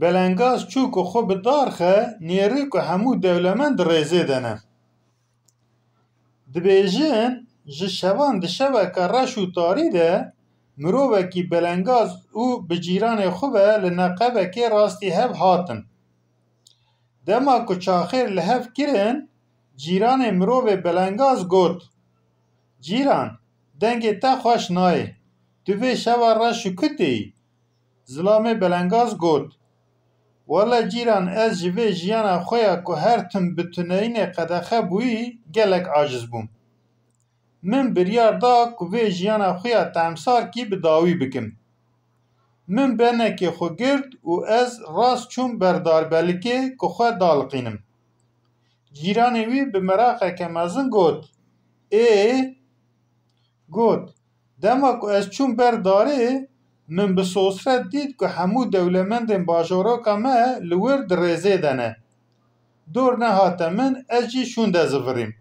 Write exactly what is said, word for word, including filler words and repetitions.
Belengaz çû ku xwe bi dar xe, nêrî ku hemû dewlemend di rêzê de ne. Dibêjin, ji şevan di şeveke reş û tarî de mirovekî belengaz û bi cîranê xwe ve li neqebekê rastî hev hatin. Dema ku çaxêr li hev kirin, cîranê mirovê belengaz got, "Cîran, dengê te xweş nayê. Tu vê şeva reş û kutê yî." Zilamê belengaz got, "Wele cîran, ez ji vê jiyana xwe ya ku her tim bi tuneyînê qedexe bûyî gelek aciz bûm. Min biryar da ku vê jiyana xwe ya temsarkî bi dawî bikim. Min benekê xwe girt û ez rast çûm ber darbelikê ku xwe daliqînim." Cîranê wî bi meraqeke mezin got, "Ê?" Got, "Dema ku ez çûm ber darê, min bi sosret dît ku hemû dewlemendên bajoroka me li wir di rêzê de ne. Dor nehate min, ez jî şûnde zivirîm."